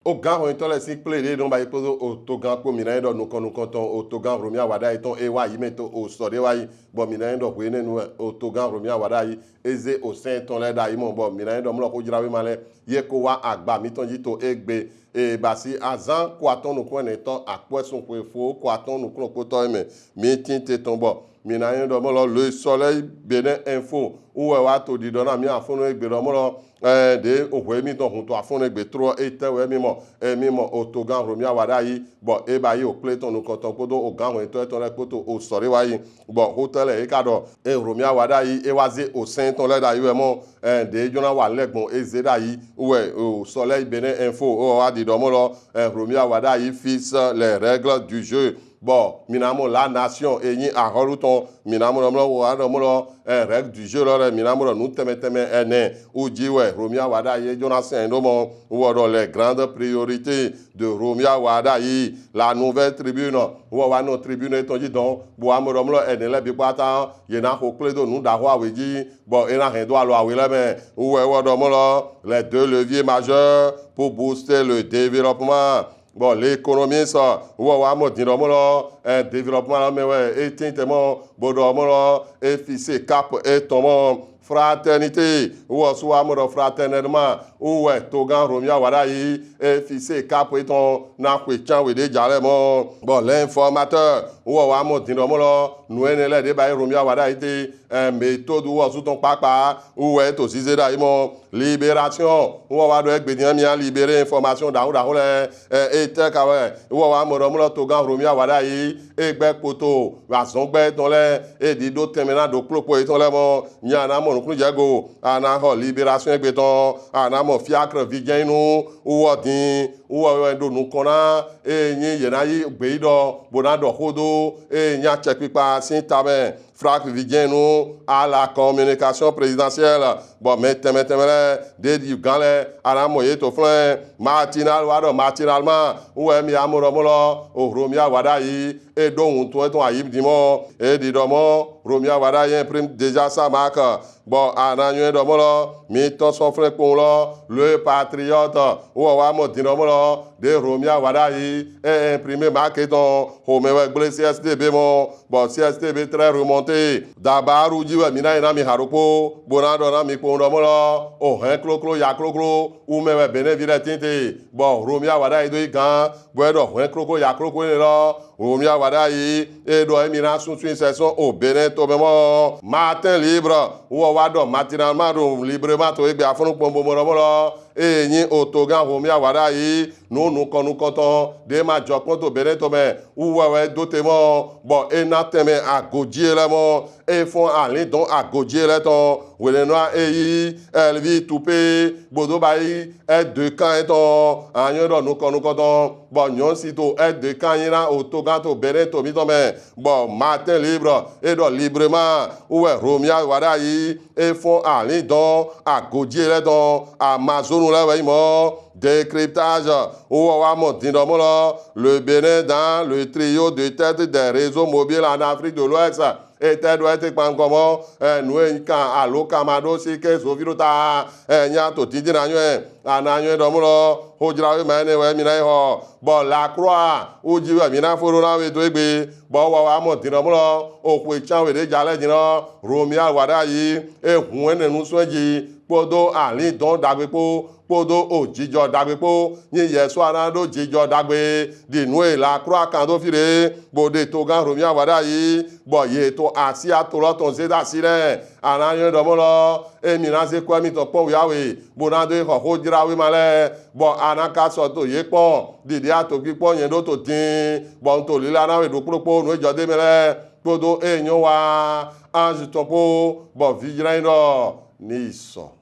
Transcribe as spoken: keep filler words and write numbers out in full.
O gan hɔnyitɔ lɛ sin kple ɖe nɔ ba yi kpodo o togan kpo mi na yi ɖɔ nukɔn nukɔntɔn o togan Romuald Wadagni tɔn e wa yi mɛ to o sɔ ɖe wa yi bɔ mi na yi ɖɔ hwenɛnu wɛ o togan Romuald Wadagni e ze o sɛn tɔn lɛ ɖa yi mɔ bɔ mi na yi ɖɔ mlɔ ko jra wi ma lɛ ye ko wa agba mitɔn ji to egbe e basi azan ko atɔn nukun ɛnɛtɔ akpɔɛ sun xwe fo ko atɔn nukun kpotɔ yi mɛ mi tin te tɔn bɔ mi na yi ɖɔ mlɔ Le Soleil Bénin Info wɛ wa to ɖiɖɔ na mi afɔnu egbe ɖɔ mlɔ ɛ ɖe ohwe mi tɔn hun to afɔnu egbe trɔ etɛ wɛ mi mɔ emi mɔ o togan Romuald Wadagni bɔ e ba yi o kple tɔn nukɔntɔn kpodo o gan hɔnyitɔ etɔn lɛ kpoto o sɔ ɖe wa yi bɔ hotɛl lɛ e ka ɖɔ e Romuald Wadagni e wa ze o sɛn tɔn lɛ ɖa yi wɛ mɔ ɛ ɖe jɔna wa lɛ gbɔn e ze ɖa yi wɛ o Soleil Bénin Info o wa ɖiɖɔ mlɔ ɛ Romuald Wadagni fixe les règles du jeu bɔ mi na mɔ La Nation e nyi ahɔlu tɔn mi na mɔ ɖɔ mlɔ wa ɖɔ mlɔ ɛ règles du jeu lɔ lɛ mi na mɔ ɖɔ nu tɛmɛ tɛmɛ ɛnɛ o ji wɛ Romuald Wadagni e jɔna sɛn ɖo mɔ wɔ ɖɔ les grandes priorités de Romuald Wadagni. La Nouvelle Tribune wɔ wa nɔ tribune etɔn ji dɔn bo wa mɔ ɖɔ mlɔ ɛnɛ lɛ bi kpata ye na xo kple do nu ɖaxo awe ji bɔ e na hɛn do alɔ awe lɛ mɛ wɛ wɔ ɖɔ mlɔ les deux leviers majeurs pour booster le développement. Bon, l'économiste wɔ wa mɔ din ɖɔ mlɔ ɛ développement lɛ mɛ wɛ e tin te mɔ bo ɖɔ mlɔ e fixe cap etɔn mɔ Fraternité wɔ su wa mɔ ɖɔ fraternellement wɛ togan Romuald Wadagni e fixe cap etɔn na xwe can we ɖe ja lɛ mɔ. Bon, L'Informateur wɔ wa mɔ din ɖɔ mlɔ nu ɛnɛ lɛ ɖe ba yi Romuald Wadagni te ɛ méthode wɔ su tɔn kpakpa wɛ to zize ɖa yi mɔ. Libération wɔ wa ɖɔ egbe din mi a libérer information ɖaxo ɖaxo lɛ ɛ etɛ ka wɛ wɔ wa mɔ ɖɔ mlɔ togan Romuald Wadagni e gbɛ kpoto azɔn gbɛ etɔn lɛ e ɖi ɖo tɛmɛ na ɖo kplokpo etɔn lɛ mɔ nya na mɔ nukun jɛ go a na xɔ Libération egbe tɔn a na mɔ fiacre vijɛnu wɔ din wɔ wɛ ɖo nukɔn na e nyi ye na yi gbe yi ɖɔ bo na ɖɔ xo do e nya cɛkpikpa sin tamɛ Franck Vijenu à la communication présidentielle. Bon, mais tɛmɛ tɛmɛ lɛ ɖe ɖi gan lɛ a na mɔ ye to flɛn Matinal wa ɖɔ Matinal ma wɛ mi a mɔ ɖɔ mlɔ o Romuald Wadagni e ɖo wuntun etɔn ayi di mɔ e ɖi ɖɔ mɔ Romuald Wadagni imprime déjà sa marque. Bon, a na nyɔɛ ɖɔ mlɔ mi tɔn sɔn flɛn kpɔn lɔ Le Patriote wɔ wa mɔ din ɖɔ mlɔ ɖe Romuald Wadagni e imprime marque etɔn xomɛ wɛ gble C S T B mɔ. Bon, C S T B très remonté. Dabaru ji wɛ mi na yi na mi ha ɖokpo bo na ɖɔ na mi kpɔn ɖɔ mlɔ o hɛn kloklo ya kloklo wu mɛ wɛ Benɛvi lɛ tin te. Bon, Romuald Wadagni do yi gan bo e ɖɔ hɛn kloklo ya kloklo ne lɔ Romuald Wadagni e ɖɔ emi na sunsun sɛ sɔn o Benɛ to mɛ mɔ. Matin Libre wɔ wa ɖɔ Matinal ma ɖo Libre ma to egbe afɔnu kpɔn bo mɔ ɖɔ mlɔ e nyi o togan Romuald Wadagni nu nukɔn nukɔntɔn ɖe ma jɔ kpɔn to Benɛ to mɛ wu wɛ wɛ do te mɔ bɔ e na tɛmɛ agoji lɛ mɔ e fɔn alin dɔn agoji lɛ tɔn hwenɛnua e yi Elvi Tupe gbodo ba yi ɛ de kan etɔn anyɔ ɖɔ nukɔn nukɔntɔn bɔ nyɔn si to ɛ de kan yi na o togan to Benɛ to mitɔn mɛ bɔ Matin Libre e ɖɔ librement wu wɛ Romuald Wadagni e fɔn alin dɔn agoji lɛ dɔn Amazone lɛ wɛ yi mɔ. Décryptage wɔ wa mɔ din ɖɔ mlɔ Le Bénin dans le trio de tête des réseaux mobiles en Afrique de l'Ouest. Etɛ ɖo ete kpankɔ mɔ ɛ nu e kan alo kan ma ɖo si ke zovi ɖo ta ɛ nya to didi na nyɔɛ a na nyɔɛ ɖɔ mlɔ xojlawe ma ene wɛ mi na yi xɔ bɔ La Croix wu ji wɛ mi na fo ɖo na we do egbe bɔ wɔ wa mɔ din ɖɔ mlɔ o xwe can we ɖe ja lɛ din lɔ Romuald Wadagni e hun ene nu sɔn ji kpodo alin dɔn dagbe kpo kpodo o jijɔ dagbe kpo nyi yɛsu a na ɖo jijɔ dagbe ɖi nu e La Croix kan do fi ɖe bo ɖe togan Romuald Wadagni bɔ ye to asia to lɔ tɔn ze ɖe asi nɛ a na nyɔɛ ɖɔ mlɔ emi na ze kɔ emitɔn kpɔn wiawe bo na do yi xɔ xojlawe ma lɛ bɔ a na ka sɔ to ye kpɔn ɖiɖi a to kpikpɔ nyɛ ɖo to din bɔ n to lila na we ɖokpo ɖokpo nu e jɔ de mɛ lɛ kpodo e nyɔ wa ange tɔn kpo bɔ vijla yi ɖɔ ni yi sɔ.